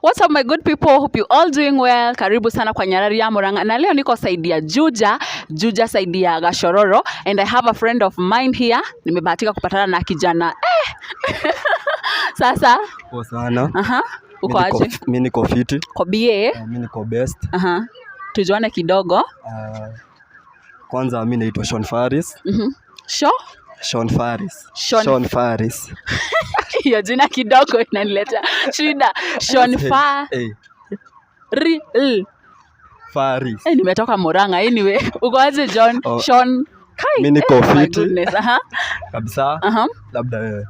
What's up, my good people? Hope you all doing well. Karibu sana kwa Nyarari ya Murang'a. Na leo niko side ya Juja, Juja side ya Gachororo, and I have a friend of mine here. Nimebahatika kupatana na kijana. Sasa, Poa sana. Uko aje? Mi niko fiti. Ko bie? Mi niko best. Tujuane kidogo. Kwanza mi naitwa Sean Faris. Sho? Sean Faris. Sean- Sean Faris. Hiyo jina kidogo inanileta shida. Sean Fa Ri L. Faris. Nimetoka Murang'a anyway. Uko aje, John? Oh, Sean. Kai. Mi niko my fiti. Goodness. Kabisa. Labda wewe.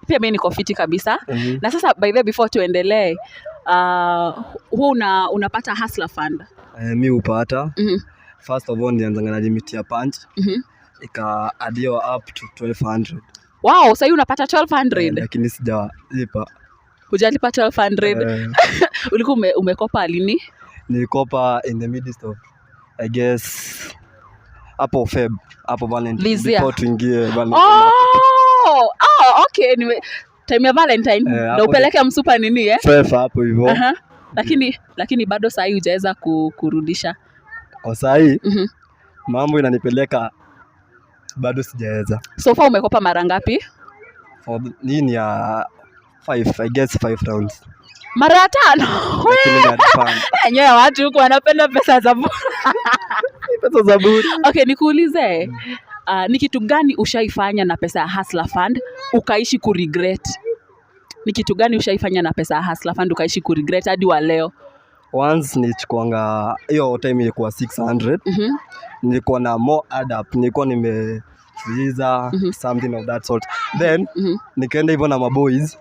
Pia mi niko fiti kabisa. Na sasa, by the way, before tuendelee, huwa unapata Hustler Fund? Mi hupata. First of all, nilianzanga na limit ya punch. Ikaaddiwa up to 1200. Wow, sasa unapata 1200? Lakini sijalipa. Hujalipa 1200? Eh. Ulikuwa umekopa lini? Nilikopa in the midst of, I guess, hapo Feb, hapo Valentine. This year? Before tuingie Valentine. Oh, okay. Time ya Valentine Eh, ndio hapo upeleke msupa nini, eh? Feb hapo hivyo. Lakini bado saa hii hujaweza kurudisha. Kwa saa hii mambo inanipeleka, bado sijaweza. So far umekopa mara ngapi? For nini ya five, I guess five rounds. Mara tano. Lakini ni advance. Enyewe watu huku wanapenda pesa za bure. Pesa za bure. Okay, nikuulize. Ni kitu gani ushaifanya na pesa ya Hustler Fund ukaishi kuregret? Ni kitu gani ushaifanya na pesa ya Hustler Fund ukaishi kuregret hadi wa leo? Once nilichukuanga, hiyo time ilikuwa 600. Nilikuwa na more add up, nilikuwa nimefuliza, something of that sort. Then nikaenda hivyo na maboys,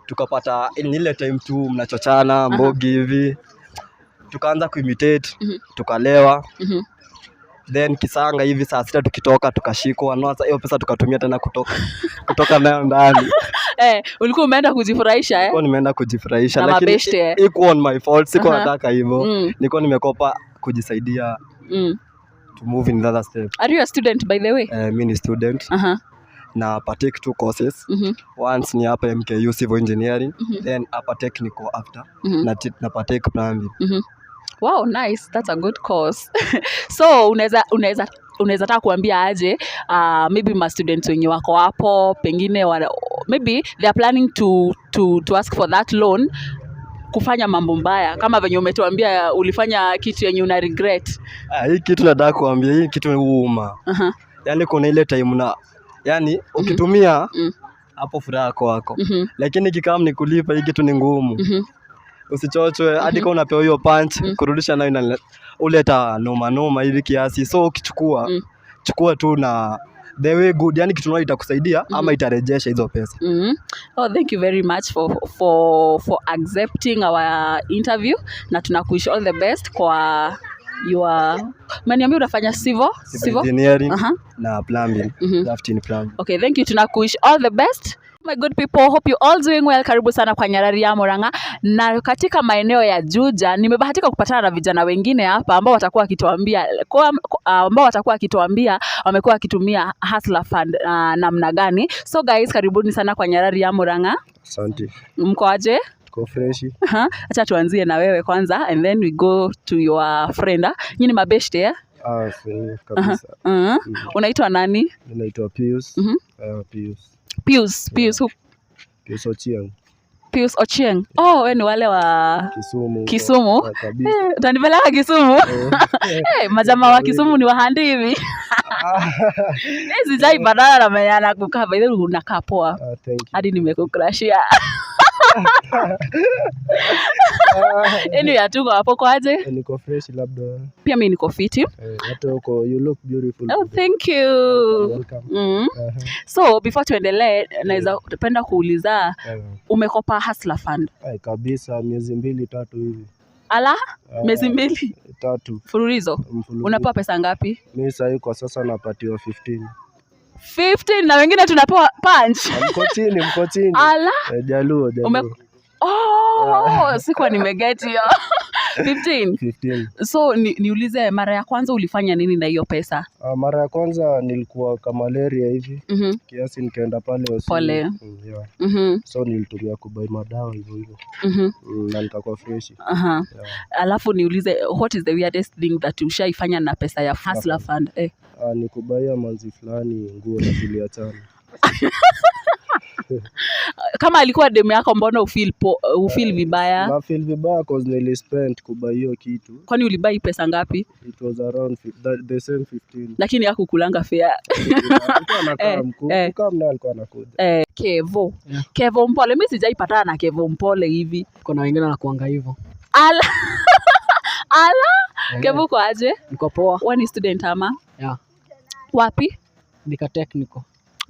tukapata ni ile time tu mnachochana mbogi hivi, tukaanza kuimitate, tukalewa. Then kisanga hivi saa 6 tukitoka, tukashikwa. No, sasa hiyo pesa tukatumia tena kutoka nayo ndani. Eh, ulikuwa umeenda kujifurahisha, eh? Nilikuwa nimeenda kujifurahisha, Na lakini mabeshte, eh? ikuwa on my fault, sikuwa nataka hivyo. Nilikuwa nimekopa kujisaidia to move in the other step. Are you a student, by the way? Mi ni student na partake two courses. Once ni hapa MKU civil engineering, then hapa technical after na partake plumbing. Wow, nice. That's a good course. So unaweza taka kuambia aje maybe ma students wenye wako hapo, pengine maybe they are planning to ask for that loan, kufanya mambo mbaya kama venye umetuambia ulifanya kitu yenye una regret? Ah, hii kitu nataka kuambia, hii kitu huuma. Yaani kuna ile time na yani ukitumia hapo furaha kwako, lakini kikam ni kulipa, hii kitu ni ngumu. Usichochwe hadi kama unapewa hiyo punch, kurudisha nayo uleta noma noma hivi kiasi. So ukichukua, chukua tu na the way good, yani kitu nayo itakusaidia ama itarejesha hizo pesa. Oh, thank you very much for accepting our interview, na tunakuwish all the best kwa your, umeniambia unafanya civil Civil engineering na plumbing, drafting plumbing. Okay, thank you. Tunakuwish all the best. My good people, hope you all doing well. Karibu sana kwa Nyarari ya Murang'a. Na katika maeneo ya Juja nimebahatika kupatana na vijana wengine hapa ambao watakuwa wakituambia wamekuwa wakitumia Hustler Fund namna gani. So guys, karibuni sana kwa Nyarari ya Murang'a. Asante. Mko aje? Tuko freshi. Aha. Acha tuanzie na wewe kwanza and then we go to your friend. Nyinyi ni mabeshte, eh? Ah, sahihi kabisa. Unaitwa nani? Mimi naitwa Pius. Pius. Pius, Pius, who? Pius Ochieng. Pius Ochieng. Oh, we ni wale wa Kisumu. Kisumu? Ah, kabisa. Eh, utanipeleka Kisumu? Eh, majamaa wa Kisumu ni wahandi hivi. Eh, sijai patana na mwenye anakukaa. By the way, unakaa poa. Ah, thank you. Hadi nimekucrushia. Anyway, hatuko hapo, kwaje? Eh, niko fresh, labda. Pia mimi niko fiti. Eh, hata uko, you look beautiful. Oh, Today. thank you. Welcome. So before tuendelee, naweza penda kuuliza, umekopa Hustler Fund? Ai, kabisa, miezi 2, 3 hivi. Ala, Ah, miezi 2 tatu mfululizo. Mfululizo. Unapewa pesa ngapi? Mimi sahii kwa sasa napatiwa 15. 15, na wengine tunapewa punch. Ah, mko chini, mko chini. Ala. Eh, Jaluo, Jaluo. Oh, sikuwa nimeget hiyo. 15. 15. So niulize, mara ya kwanza ulifanya nini na hiyo pesa? Mara ya kwanza nilikuwa kama malaria hivi kiasi, nikaenda pale hospitali. Pole. Yeah. So nilitumia kubuy madawa hivyo hivyo. Na nikakuwa fresh. Yeah. Alafu niulize, what is the weirdest thing that ushaifanya na pesa ya Hustler Fund? Ni kubuyia manzi fulani nguo na tuliachana. Kama alikuwa demu yako, mbona ufeel vibaya? Na feel vibaya cause nilispend kubuy hiyo kitu. Kwani ulibuy pesa ngapi? It was around the same 15. Lakini hakukulanga fare. Alikuwa anakaa mkuu. Kama naye alikuwa anakuja. Kevo. Yeah. Kevo Mpole, mi sijaipatana na Kevo Mpole hivi. Kuna wengine wanakuanga hivyo. Ala. Ala. Kevo, uko aje? Niko poa. Wewe ni student ama? Yeah. Wapi? Thika Technical.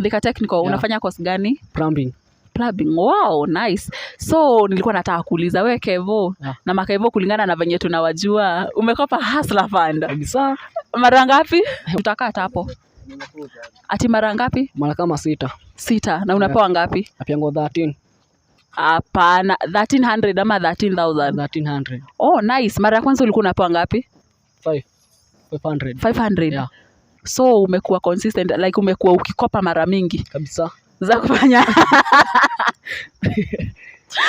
Thika Technical. Yeah. Unafanya course gani? Plumbing. Plumbing. Wow, nice. So nilikuwa nataka kuuliza we Kevo, Yeah. na makevo kulingana na venye tunawajua, umekopa Hustler Fund Kabisa. mara ngapi? Tutakata hapo. Ati mara ngapi? Mara kama sita. Sita. Na unapewa ngapi? Napeangwa 13. Hapana, 1300 ama 13,000? 1300. Oh, nice. Mara ya kwanza ulikuwa unapewa ngapi? 5. 500. 500. Yeah. So umekuwa consistent, like umekuwa ukikopa mara mingi Kabisa. za kufanya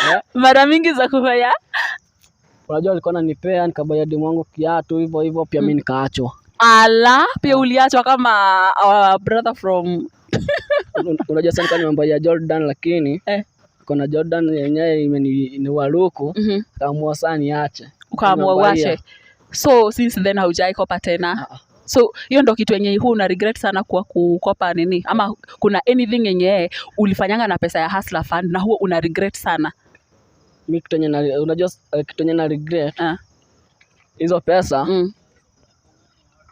Yeah. mara mingi za kufanya. Unajua alikuwa ananipea, nikabuyia demu wangu kiatu hivyo hivyo, pia mimi nikaachwa. Ala, pia uliachwa kama our brother from Unajua sasa nilikuwa nimembuyia Jordan, lakini kuna Jordan yenyewe imeni ni waluku, kaamua sana niache. Ukaamua Nimembuyia. uache. So since then haujai kopa tena? Ah, ah. So hiyo ndo kitu yenye huu una regret sana kwa kukopa nini, ama kuna anything yenye ulifanyanga na pesa ya Hustler Fund na huo una regret sana? Mi kitu yenye na, unajua kitu yenye na regret, hizo pesa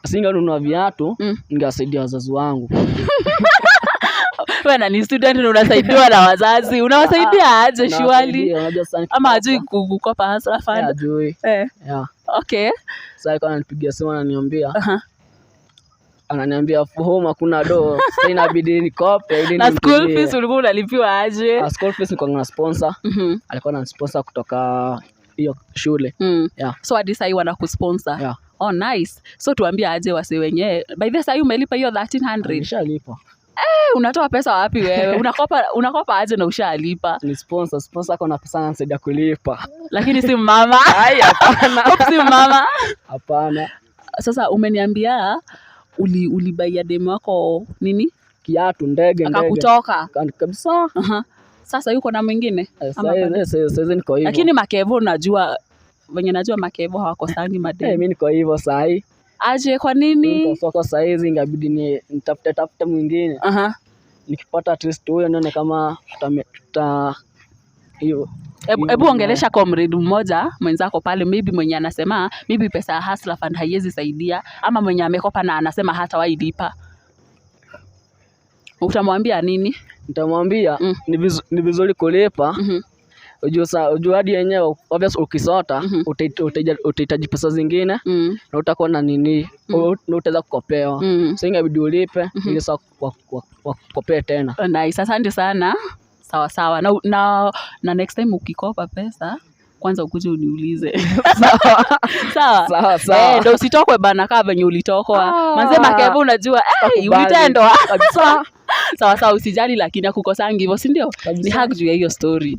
singenunua viatu, ningewasaidia wazazi wangu. Wewe na ni student na unasaidiwa na wazazi, unawasaidia aje surely? Nawasaidia, unajua sasa Ama hajui kukopa Hustler Eh, Fund? hajui. Yeah. Sasa alikuwa ananipigia simu, ananiambia ananiambia home hakuna do, sasa inabidi nikope ili Na school nimpigie. fees ulikuwa unalipiwa aje? Ah, school fees nilikuwa na sponsor. Alikuwa na sponsor kutoka hiyo shule. Yeah. So hadi sahii wanakusponsor? Yeah. Oh, nice. So tuambie aje wase wenyewe, by the sahii umelipa hiyo 1300? Nishalipa. Eh, unatoa pesa wapi wewe? Unakopa aje na ushalipa? Ni sponsor, sponsor ako na pesa, ananisaidia kulipa. Lakini si mama? Ai, hapana. Hope si mama. Hapana. Sasa umeniambia ulibuyia demu wako nini? Kiatu, ndege ndege. Akakutoka. Kabisa. Aha. Sasa yuko na mwingine? Eh, Ama bado? saizi niko hivyo. Lakini makevo, najua venye najua makevo hawakosangi mademu. Mimi niko hivyo sahi. Aje, kwa Niko nini? soko saizi, ingabidi ni nitafute tafute mwingine. Nikipata at least huyo nione kama tuta hiyo. Hebu Hiyo hebu ongelesha comrade mmoja mwenzako pale, maybe mwenye anasema maybe pesa ya Hustler Fund haiwezi saidia, ama mwenye amekopa na anasema hatawahi lipa, utamwambia nini? Nitamwambia ni vizuri kulipa. Ujue hadi yenyewe obvious ukisota utahitaji pesa zingine na utakuwa na nini, na utaweza kukopewa. So ingabidi ulipe ili sasa wakukopee tena. Oh, nice, asante sana. Sawa sawa. Na next time ukikopa pesa, kwanza ukuje uniulize, sawa? Sawa sawa. Eh, ndo usitokwe bana kaa venye ulitokwa. Ah. Manze makevo, unajua hey, Sitakubali. ulitendwa. Kabisa. Sawa sawa, usijali, lakini akukosangi hivyo, si ndio? Kabisa. Ni hug juu ya hiyo story.